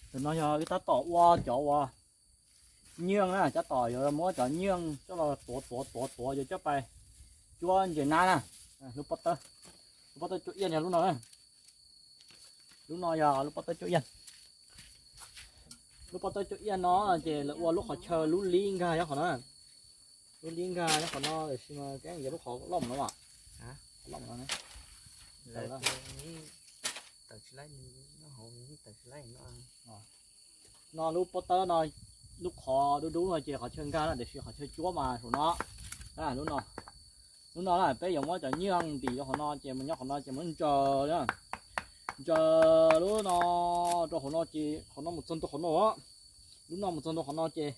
Ntawm no yog wb tab tom ua cov uas nyiaj na, tab tom yuav muab cov nyiaj coj los tuav tuav tuav tuav yuav coj pais cuab ntses nab na. Lub pob tawb, lub pob tawb cuab iaj yog lub no na. Lub no yog lub pob tawb cuab iaj. Lub pob tawb cuab iaj no ces lawv ua lub qhov chaw lub lib nkag nyob qhov no. Lub lib nkag nyob qhov no tiam sis mas keeb yog lub qhov loj no as. Qhov loj no. No lub pob tawb no, lub qhov dub dub no ces qhov chaw nkag na, tiam sis qhov chaw cuab mas saum no. Lub no, lub no na peb yuav muab cov nyiaj ntim rau qhov no ces mus nyob qhov no ces muab ntsaws, ntsaws lub no rau hauv no ces qhov no mus txog ntua qhov no. Lub no mus txog ntua qhov no ces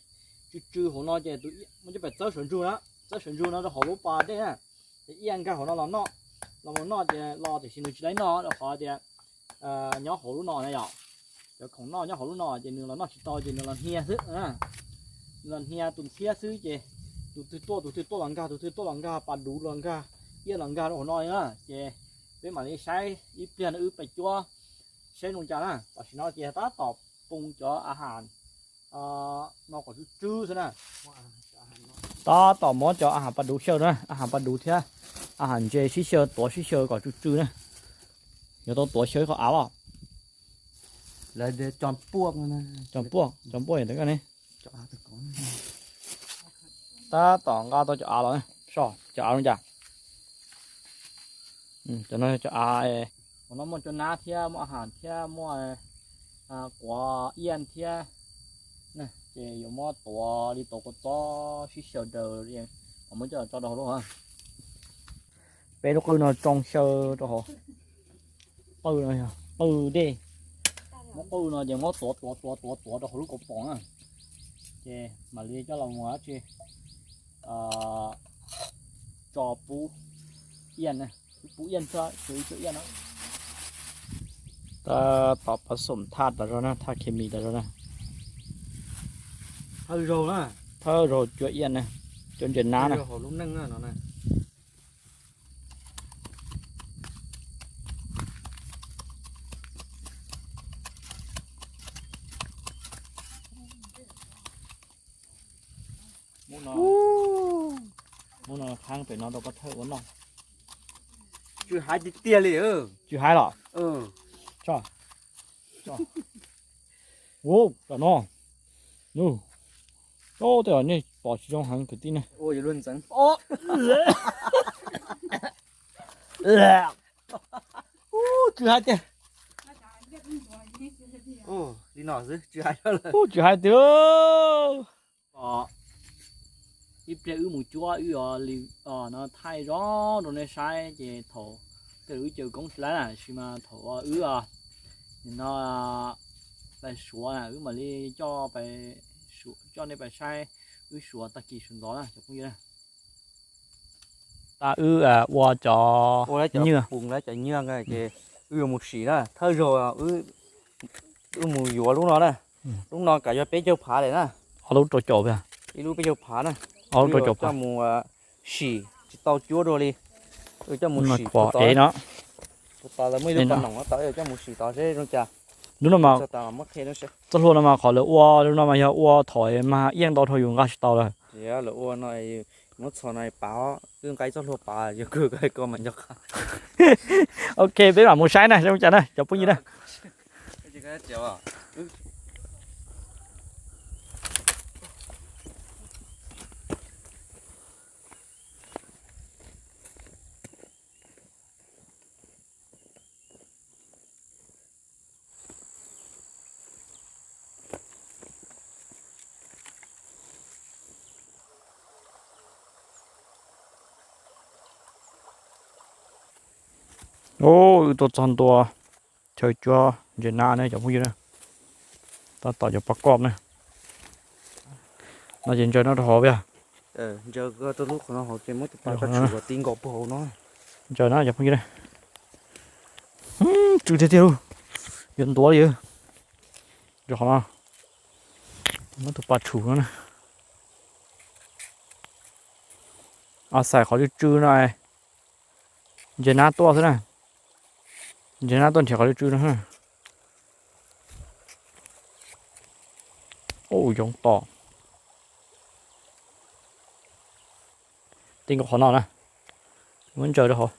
tsw tsw hauv no ces tus muab coj pem txawb sawv ntsug na, txawb sawv ntsug no rau hauv lub pas dej na. Ces iaj nkag hauv no los noj, los mus noj ces los tiam sis nws tsis laib noj rau qhov tias nyob hauv lub no na yom. Cov khoom noj nyob hauv lub no ces nws los noj tsis tau ces nws los hnia xwb. Nws los hnia tus ntxhiab xwb ces tus twg tuaj tus twg tuaj los nkag, tus twg tuaj los nkag, pas duv los nkag, iaj los nkag rau hauv no na. Ces peb mam li saib ib pliag no wb pais cuab saib zoo cas na. Tam sim no ces tab tom poo cov a has no kom tsw tsw xwb na. Tab tom muab cov a has pas duv xyaw na, a has pas duv thiab a has ntses sib xyaw tuav sib xyaw kom tsw tsw na. Yuav tau tuav xyaw ib qho av os. Lawv tias cov puaj, cov puaj, cov puaj yog ntawd ne. Tab tom nqa tau cov av los, so cov av zoo cas. Cov no cov av, hauv no muaj cov nab thiab muaj a has thiab muaj quav iaj thiab. Ces yuav muab tuav li tuav kua txob sib xyaw daws li, muab coj los tso rau hauv lub. Peb lub qwj no tsoo xyaw rau hauv. Qwj no yog qwj dej. Muab qwj no ces muab tuav tuav tuav tuav tuav rau hauv lub kaus poom na. Ces mam li coj los mus dab tsi tso pub iaj na, pub iaj thiab, cuab iaj no. Tab tom pab xom thaj tas zog na, thaj khes mis tas zog na. Thawj zaug na, thawj zaug cuab iaj na, cuab ntses nab na. Muab no qhab pem no rau pov thawj ua noj. Tsw haiv tiag tiag li. Tsw haiv los? Ua, tam no, nub, tej zaum nej pom tsis zoo heev kwv tij ne. Tsw haiv tiag. Ub, tsw haiv tiag. Ib pliag wb mus cuab wb yuav li no thaij zoo rau nej saib ces thaum tej zaum wb caw koob tsis laib na, tab sis mas thaum wb no pais suav na wb mam li coj, coj nej pais saib wb suav tag kis sawv ntxov na cov phooj ywg na. Tab wb ua cov nyiaj, pum lawv cov nyiaj ces wb yuav mus sim na, thawj zaug wb mus yuav lub no na. Lub no kav yog peb caug phav lawm na. Ob lub rau caum, ib lub peb caug phav na. Ob lub rau caum coj mus sim tsis tau cuab dua li. Coj mus sim pov ev no. Tus tod lawv muaj ib lub pas noom no tod, coj mus sim tod seb zoo cas. Lub no mas, txoj hlua no mas qhov lawv ua lub no mas yog ua thaum mas iaj ntau dhau yus nqa tsis tau lawm. Lawv ua no, muab txhos no pav, wb nqa ib txoj hlua pav, yog kawg ko mas nco qab. Ok, peb mam mus saib na, zoo cas na cov phooj ywg na. Ub, wb tuaj txog ntua chaw cuab ntses nab ne cov phooj ywg na. Tab tom cov pab koj na. No ces ntsaws no rau hauv yog. Ntsaws rau lub qhov no hauv ces muab tus pas tso tshwm kom ti nkaus puag hauv no. Ntsaws na cov phooj ywg na. Tsw tiag tiag lauj. Yuav ntuav li. Ntsaws qhov no. Muab tus pas tshwm no na. Xais qhov tsw tsw no. Ntses nab tuaj xwb na. Ntses nab tuaj nrhiav qhov tsw tsw no. Ub, yoov tom. Tij nkaus qhov no na. Muab ntsaws rau hauv.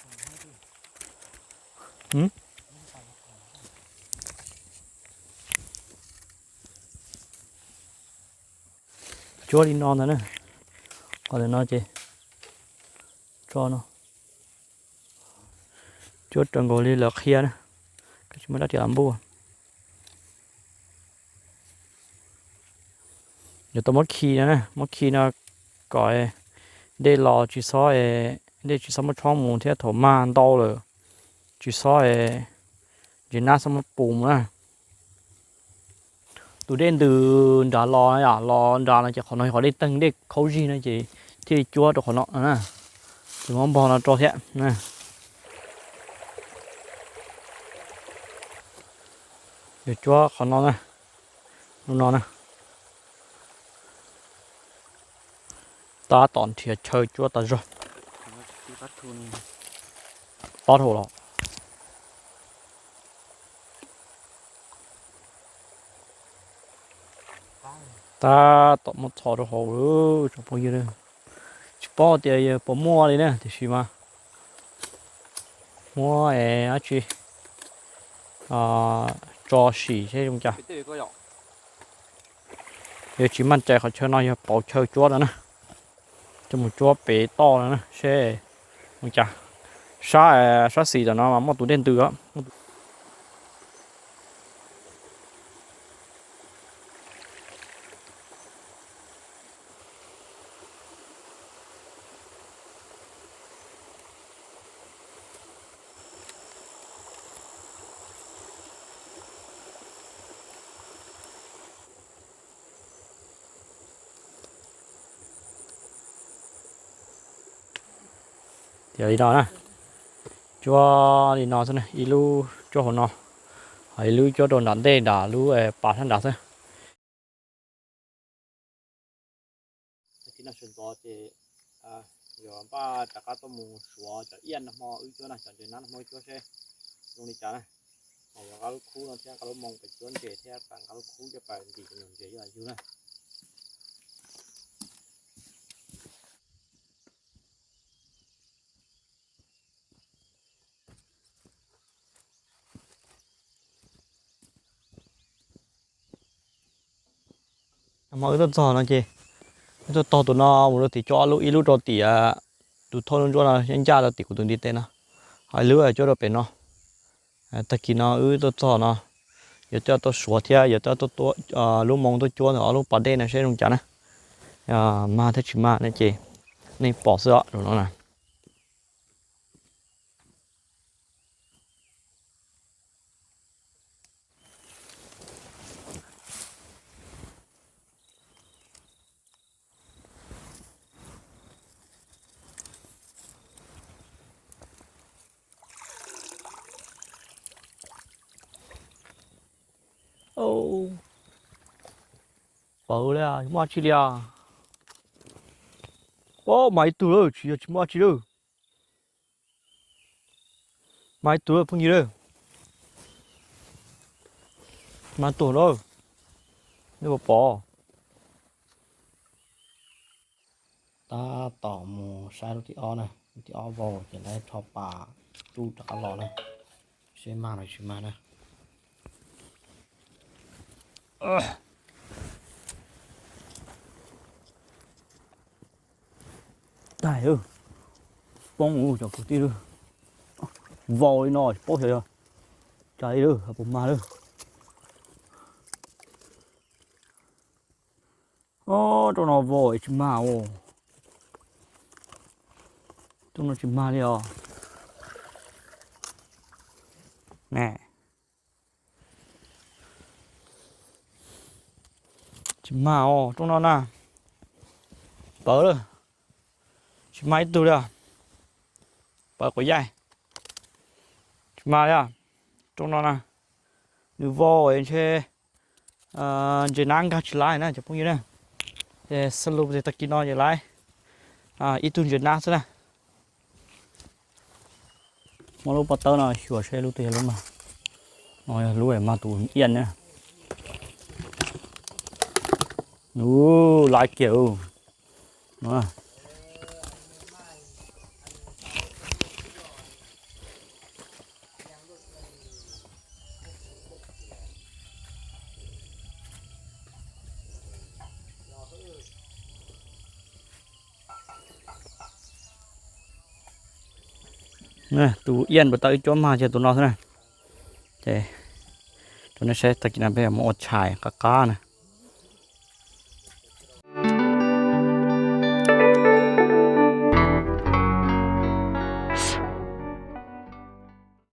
Cuab li no ntag na. Qhov ntawm no ces tso no. Cuab raws nkaus li lawv qhia na. Koj tsis muaj dab tsi los npuj. Yuav tau muab khi no na, muab khi no kom dej los tsis txhob, dej tsis txhob muab tshob mus thiab thaum mag ntau lawm tsis txhob ntses nab txhob muab pus mus na. Tus dej ntws nrad los yom, los nrad no ces qhov no yog qhov dej teeg dej khaub zig no ces thiaj li cuab rau qhov no na. Ces muab npog no rau thiab. Yog cuab qhov no na, lub no na. Tab tom nrhiav chaw cuab tas zog. Tob dhau los. Tab tom muab txhos rau hauv lawm tsoom phooj ywg. Tsis paub tias yog puas muaj li na, tiam sis mas muab dab tsi tso sim seb zoo cas. Yog tsis maj cai qhov chaw no yog pauv chaw cuab no na. Coj mus cuab pem toj no na seb zoo cas. Sab, sab xis tam no mas muaj tus dej ntws. Tias li no na, cuab li no xwb na, ib lub cuab hauv no, ho ib lub cuab rau nram ntej nram lub pas sab nrad xwb. Tag kis no sawv ntxov ces yuav npaj rov qab tuaj mus suav cov iab no hmo wb cuab na, cov ntses nab no hmo wb cuab seb zoo li cas na. Yuav nqa lub khub no thiab nqa lub moo pem cuab ntses thiab nqa lub khub coj pais ntim cov ntses coj yug na. Hmo wb tuaj txog no ces wb tuaj tog tus no mus rau tim cuab ob lub, ib lub rau tim tus thauj lub ntsuab no ncaj rau tim kuv tus ntiv tes no, ho ib lub cuab rau pem no. Tag kis no wb tuaj txog no yuav coj tuaj suav thiab yuav coj lub moo tuaj cuab ntawm ob lub pas dej no seb zoo cas na. Mag thiab tsis mag ne ces nej pom xwb os no na. Pawv li, tsis muaj tsi li os. Mas ib tug lawm, tsis yog tsis muaj tsi lawm. Mas ib tug lawm phooj ywg lawm. Mas tus lawm, nej puas pom? Tab tom mus saib lub thib ob na, lub thib ob vau ces lawv rho pas rub rov qab los na, seb mag los tsis mag na. Tag, poob cov kwv tij, vau li no tsis paub xyov yog cas li lawm, puas mag lawm. Rooj no vau tsis mag os. Rooj no tsis mag li os. Ne, tsis mag os rooj no na. Pawv lawm, tsis mag ib tug li os. Pawv quav yaij, tsis mag li os. Rooj no na, nws vau ntshe ntses nab nkag tsis laib na cov phooj ywg na. Sab lub tag kis no ces laib ib tug ntses nab xwb na. Muab lub pob tawb no xyuas seb lub twg yog lub mag. No yog lub mag tus iab na. Ub, laiv kiag ub. Tus iab puas tau ib cuab mag, ces tus no xwb na. Ces rau nej saib, tag kis no peb mus ua tshais qab qab na.